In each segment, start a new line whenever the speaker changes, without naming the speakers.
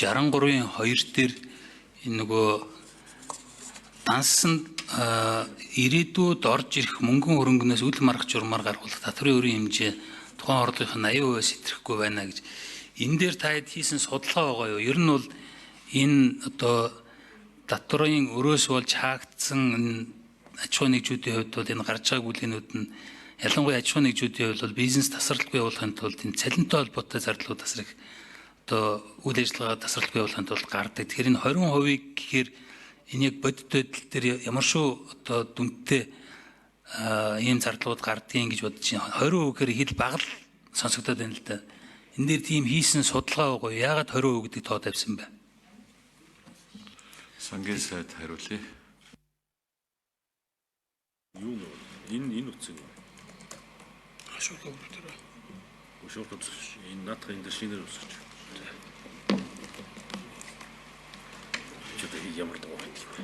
63-ын 2 дээр энэ нөгөө дансанд ирээдүйд орж ирэх мөнгөн хөрөнгөнөөс үл маргах журмаар гаргуулах татврын өрийн хэмжээ тухайн орлогын 80%-аас итэрэхгүй байна гэж. Энэ дээр та хэд хийсэн судалгаа байгаа юу? Ер нь бол энэ одоо татврын өрөөс болж хаагдсан энэ аж ахуйн нэгжүүдийн хувьд бол энэ гарч байгаа бүлгэнүүд нь ялангуяа аж ахуйн нэгжүүдийн хувьд бол бизнес тасралтгүй явуулахын тулд энэ цалинтай холбоотой зардлууд тасрах одоо үйл ажиллагаа тасралтгүй явуулахын тулд гардаг. Тэгэхээр энэ 20%-ийг гэхээр энэ яг бодит байдал дээр ямар шүү одоо дүнтэй ийм зардлууд гардгийг гэж бодож байна. 20% гэхээр хэл бага л сонсогдоод байна л да. Энэ дээр тийм хийсэн судалгаа байгаа юу? Яагаад 20% гэдэг тоо тавьсан бэ?
Сангийн сайд хариулъя.
Юу нөө энэ утсыг
Шууд өөр дээр.
шууд утас энэ наадах энэ дээр шинээр усаж. Чи одоо ямар дуу байдаг вэ?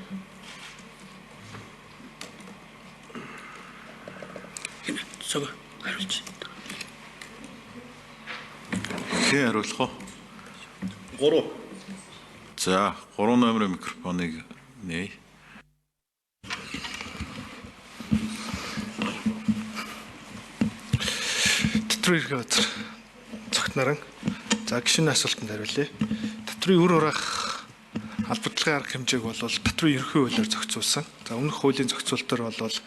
Энэ цог хариулж.
Хэн хариулах вэ?
3.
За, 3 номерын микрофоныг нээе.
Татрын ерхий газар цогт наран. За гишүүний асуултанд хариулъя. Татрын үр хураах албадлагын арга хэмжээг бол татрын ерхий хуулиар зохицуулсан. За өмнөх хуулийн зохицуултаар бол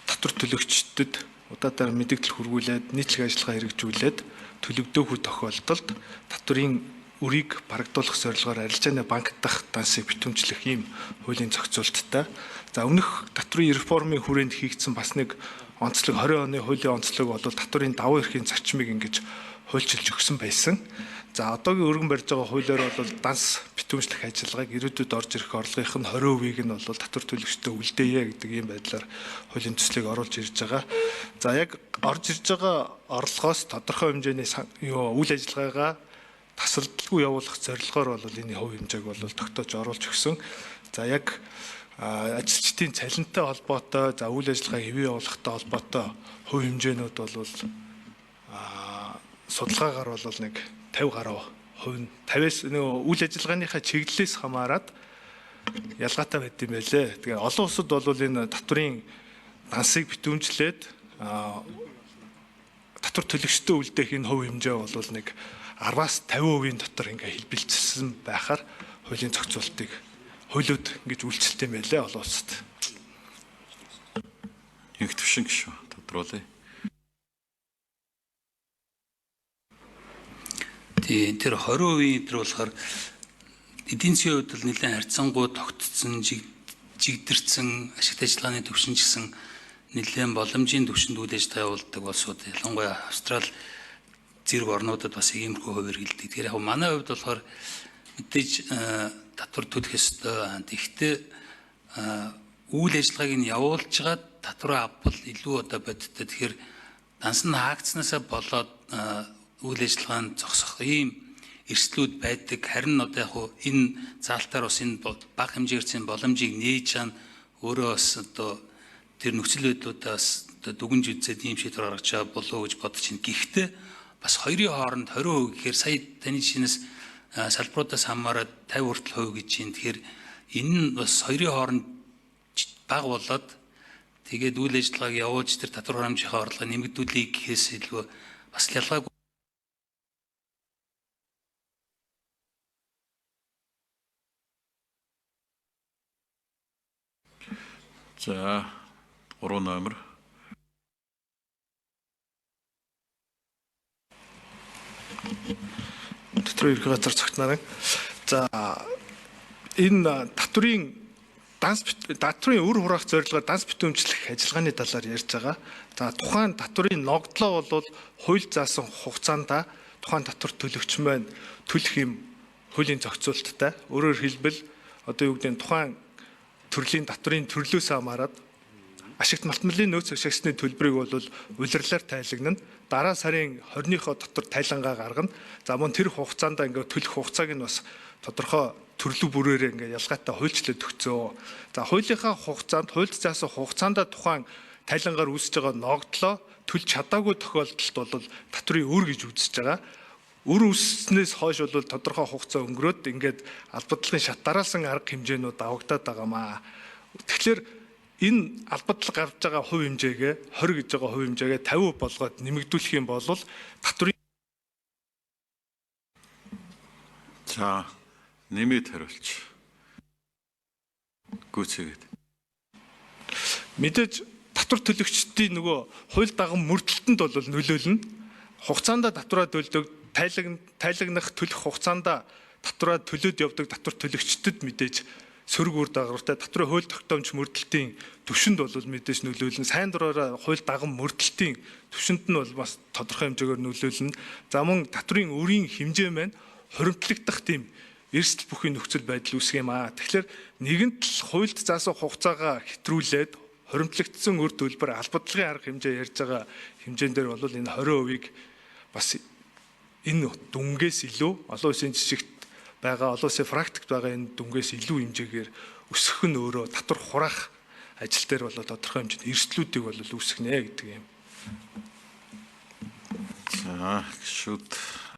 татвар төлөгчдөд удаадаар мэдээлэл хүргүүлээд нийтлэг ажиллагаа хэрэгжүүлээд төлөгдөөгүй тохиолдолд татврын үрийг барагдуулах зорилгоор арилжааны банк дахь дансыг битүүмжлэх ийм хуулийн зохицуулттай. За өмнөх татврын реформын хүрээнд хийгдсэн бас нэг онцлог 20 оны хуулийн онцлог бол татврын давуу эрхийн зарчмыг ингэж хуульчилж өгсөн байсан. За одоогийн өргөн барьж байгаа хуулиар бол данс битүүмжлэх ажиллагааг ирээдүйд орж ирэх орлогын нь 20%-ийг нь бол татвар төлөгчдөд үлдээе гэдэг ийм байдлаар хуулийн төслийг оруулж ирж байгаа. За яг орж ирж байгаа орлогоос тодорхой хэмжээний юу үйл ажиллагаагаа тасралтгүй явуулах зорилгоор бол энэ хувь хэмжээг бол тогтоож оруулж өгсөн. За яг ажилчдын цалинтай холбоотой, за үйл ажиллагаа хэвээ явуулахтай холбоотой хувь хэмжээнүүд бол судалгаагаар бол нэг 50 гаруй хувь нь 50-аас нөгөө үйл ажиллагааныхаа чиглэлээс хамаарат ялгаатай байд юм байлээ. Тэгээ олон улсад бол энэ татврын дансыг битүүмжлээд татвар төлөгчдөд үлдээх энэ хувь хэмжээ бол нэг 10-аас 50% дотор ингээ хэлбэлцсэн байхаар хуулийн зохицуултыг хуулиуд ингэж үйлчлэлт юм байлээ олон улсад.
Инх төвшин гишүүн тодруулъя.
Тийм тэр 20% тэр болохоор эдийн засгийн хувьд бол нэлээд харьцангуй тогтцсон, жигдэрсэн ашигт ажиллагааны түвшин ч гэсэн нэлээд боломжийн түвшинд үйл ажиллагаа явуулдаг улсууд ялангуяа Австрал зэрэг орнуудад бас иймэрхүү хувь хэрэглэдэг. Тэгэхээр яг манай хувьд болохоор мэдээж татвар төлөх ёстой. Тэгэхдээ үйл ажиллагааг нь явуулж байгаад татвараа авбал илүү одоо бодиттой. Тэгэхээр данс нь хаагдснаасаа болоод үйл ажиллагаа нь зогсох ийм эрсдлүүд байдаг. Харин одоо яг хуу энэ заалтаар бас энэ бага хэмжээгээр боломжийг нээж чаана өөрөө бас одоо тэр нөхцөл байдлуудаа бас одоо дүгнж үзээд ийм шийдвэр гаргаж байгаа болов уу гэж бодож байна. Гэхдээ бас хоёрын хооронд 20% гэхээр сая таны жишээнээс салбаруудаас хамаарат 50 хүртэл хувь гэж байна. Тэгэхээр энэ нь бас хоёрын хооронд бага болоод тэгээд үйл ажиллагааг явуулж тэр татвар хураамжийнхаа орлогыг нэмэгдүүлэе гэхээс илүү бас ялгаагүй.
За 3 номер.
Татрын ерхий газар цогт наран. За энэ татврын данс татврын үр хураах зорилгоор данс битүүмжлэх ажиллагааны талаар ярьж байгаа. За тухайн татврын ногдлоо бол хууль заасан хугацаанд тухайн татвар төлөгч маань төлөх юм хуулийн зохицуулттай. Өөрөөр хэлбэл одоо юу гэдэг нь тухайн төрлийн татврын төрлөөс хамаарат ашигт малтмалын нөөц ашигсны төлбөрийг бол улирлаар тайлагнана. Дараа сарын 20-ийнхоо дотор тайлангаа гаргана. За мөн тэр хугацаанд ингээд төлөх хугацааг нь бас тодорхой төрлөг бүрээрээ ингээд ялгаатай хуульчлаад өгцөө. За хуулийнхаа хугацаанд хуульд заасан хугацаанд тухайн тайлангаар үүсэж байгаа ногдлоо төлж чадаагүй тохиолдолд бол татврын үр гэж үзэж байгаа. Үр үүсснээс хойш бол тодорхой хугацаа өнгөрөөд ингээд албадлагын шат дараалсан арга хэмжээнүүд авагдаад байгаамаа. Тэгэхээр энэ албадлаг гарч байгаа хувь хэмжээгээ 20 гэж байгаа хувь хэмжээгээ 50% болгоод нэмэгдүүлэх юм бол татврын
За нэмээд хариулч. Гүйцээгээд.
Мэдээж татвар төлөгчдийн нөгөө хууль даган мөрдөлтөнд бол нөлөөлнө. Хугацаанд татвараа төлдөг, тайлагнах төлөх хугацаанд татвараа төлөөд явдаг татвар төлөгчдөд мэдээж сөрөг үр дагавартай татварын хууль тогтоомж мөрдөлтийн түвшинд бол мэдээж нөлөөлнө. Сайн дураараа хууль даган мөрдөлтийн түвшинд нь бол бас тодорхой хэмжээгээр нөлөөлнө. За мөн татварын өрийн хэмжээ маань хуримтлагдах тийм эрсдэл бүхий нөхцөл байдал үүсгэх юм аа. Тэгэхээр нэгэнт л хуульд заасан хугацаагаа хэтрүүлээд хуримтлагдсан үр төлбөр албадлагын арга хэмжээ ярьж байгаа хэмжээн дээр бол энэ 20%-ийг бас энэ дүнгээс илүү олон улсын жишгт байгаа, олон улсын практикт байгаа энэ дүнгээс илүү хэмжээгээр өсөх нь өөрөө татвар хураах ажил дээр бол тодорхой хэмжээнд эрсдлүүдийг бол үүсгэнэ гэдэг юм.
За гişүүд